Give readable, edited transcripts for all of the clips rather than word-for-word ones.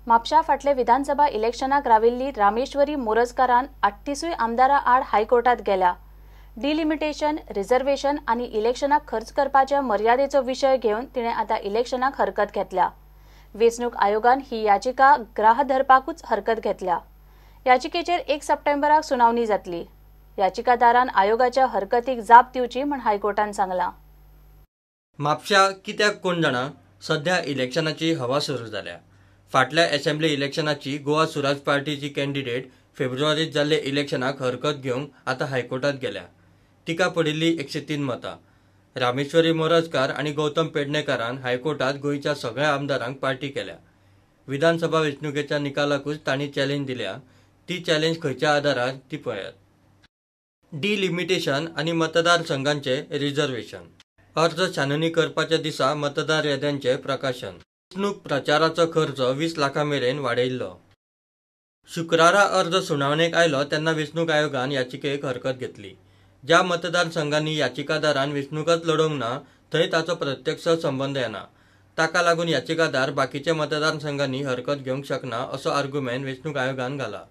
म्हापशा फाटले विधानसभा इलेक्शनाक राविल्ली रामेश्वरी मोरजकारान 38 आमदारां आड हायकोर्टात गेल्या. डिलिमिटेशन, रिझर्वेशन आनी इलेक्शनाक खर्च करपाच्या मर्यादेचो विशय घेवन तिणें आतां इलेक्शनाक हरकत घेतल्या. वेंचणूक आयोगान ही याचिका ग्राह धरपाकूच हरकत घेतल्या. याचिकेचेर 1 सप्टेंबराक सुनावणी जातली. याचिकादारान आयोगाच्या हरकतीक जाप दिवची म्हूण हायकोर्टान सांगलां. म्हापशा कित्याक कोण जाणा, सध्या इलेक्शनाची हवा सुरू जाल्या. फाटल्या असेंब्ली इलेक्शनाची गोवा सुराज पार्टीची कॅन्डिडेट फेब्रुवारीत जाल्ले इलेक्शनाक हरकत घेवंक आतां हायकोर्टात गेल्या. तिका पडिल्ली 103 मतां. रामेश्वरी मोरजकार आनी गौतम पेडणेकारान हायकोर्टात गोंयच्या सगळ्या आमदारांक पार्टी केल्या. विधानसभा वेंचणुकेच्या निकालाकूच तांणी चॅलेंज दिल्या. ती चॅलेंज खंयच्या आदारार ती पळयात. डिलिमिटेशन आनी मतदारसंघांचे रिझर्वेशन, अर्ज छाननी करपाच्या दिसा मतदार याद्यांचे प्रकाशन, वेंचणूक प्रचाराचो खर्च 20 लाखां मेरेन वाडयिल्लो. शुक्रारा अर्ज सुनावणेक आयलो तेन्ना वेंचणूक आयोगान याचिकेक हरकत घेतली. ज्या मतदारसंघांनी याचिकादारान वेंचणूकच लडोवंक ना थंय ताचो प्रत्यक्ष संबंद येना. ताका लागून याचिकादार बाकीच्या मतदारसंघांनी हरकत घेवंक शकना असो आर्ग्युमेंट वेंचणूक आयोगान घाला.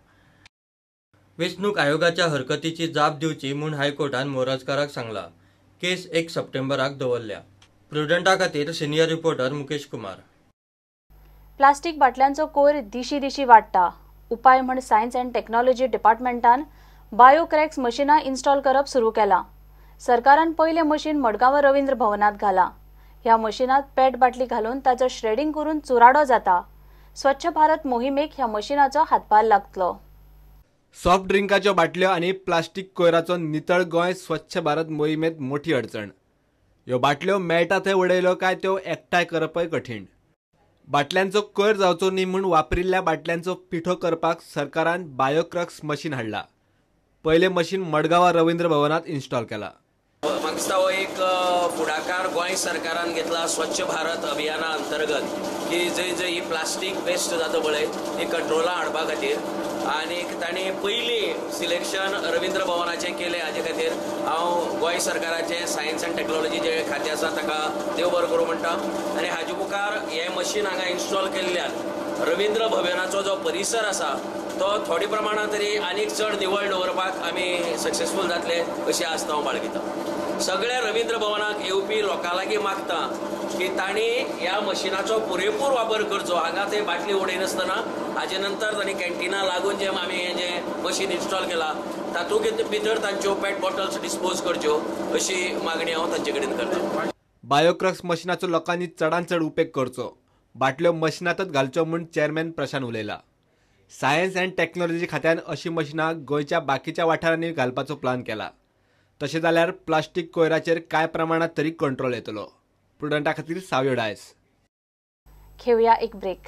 वेंचणूक आयोगाच्या हरकतीची जाप दिवची म्हूण हायकोर्टान मोरजकाराक सांगला. केस 1 सप्टेंबराक दवरल्या. प्रुडंटा खातीर senior reporter Mukesh Kumar. Plastic बाटल्यांचो कोयर दिशी दिशी वाडटा. उपाय म्हण सायन्स अँड टेक्नॉलॉजी डिपार्टमेंटान बायोक्रॅक्स मशिनां इन्स्टॉल करप सुरू केलां. सरकारान पयलें मशीन मडगांव रवींद्र भवनांत घालां. ह्या मशिनांत पेट बाटली घालून ताचो श्रेडिंग करून चुराडो जाता. स्वच्छ भारत मोहिमेक ह्या मशिनाचो हातभार लागतलो. सॉफ्ट ड्रिंकाच्यो बाटल्यो आनी प्लास्टीक कोयराचो नितळ गोंय स्वच्छ भारत मोहिमेंत मोठी अडचण. ह्यो बाटल्यो मेळटा थंय उडयल्यो काय त्यो एकठांय करपय कठीण. बाटल्यांचो कोयर जावचो न्ही म्हूण वापरिल्ल्या बाटल्यांचो पिठो करपाक सरकारान बायोक्रक्स मशीन हाडला. पयलें मशीन मडगांवा रवींद्र भवनांत इन्स्टॉल केला. म्हाका दिसता हो एक फुडाकार गोंय सरकारान घेतला स्वच्छ भारत अभियाना अंतर्गत, की जंय जंय ही प्लास्टीक वेस्ट जाता पळय ती कंट्रोला हाडपा खातीर, आनी तांणी पयलीं सिलेक्शन रवींद्र भवनाचें केलें. हाजे खातीर हांव गोंय सरकाराचें सायन्स अँड टॅक्नॉलॉजी जें खातें आसा ताका देव बरो करूं म्हणटा. आनी हाजे मुखार हें मशीन हांगा इन्स्टॉल केल्ल्यान रवींद्र भवनाचो जो परिसर आसा तो थोडे प्रमाणांत तरी आनीक चड निवळ दवरपाक आमी सक्सेसफूल जातले अशी आस्त हांव बाळगितां. सगळ्या रवींद्र भवनाक येवपी लोकां लागीं मागता की तांणी ह्या मशिनाचो पुरेपूर वापर करचो. हांगा ते बाटली उडयनासतना हाजे नंतर तांणी कॅन्टिना लागून जें आमी हें जें मशीन इन्स्टॉल केलां तातूंत भितर तांच्यो पेट बॉटल्स डिस्पोज करच्यो अशी मागणी हांव तांचे कडेन करतां. बायोक्रक्स मशिनाचो लोकांनी चडान चड उपेग करचो, बाटल्यो मशिनांतच घालच्यो म्हूण चेअरमॅन प्रशांत उलयला. सायन्स अँड टेक्नॉलॉजी खात्यान अशी मशिनां गोंयच्या बाकीच्या वाठारांनी घालपाचो प्लान केला. तशें जाल्यार प्लास्टीक कोयराचेर कांय प्रमाणात तरी कंट्रोल येतलो. प्रुडंटा खातीर सावयो डायस. घेवया एक ब्रेक.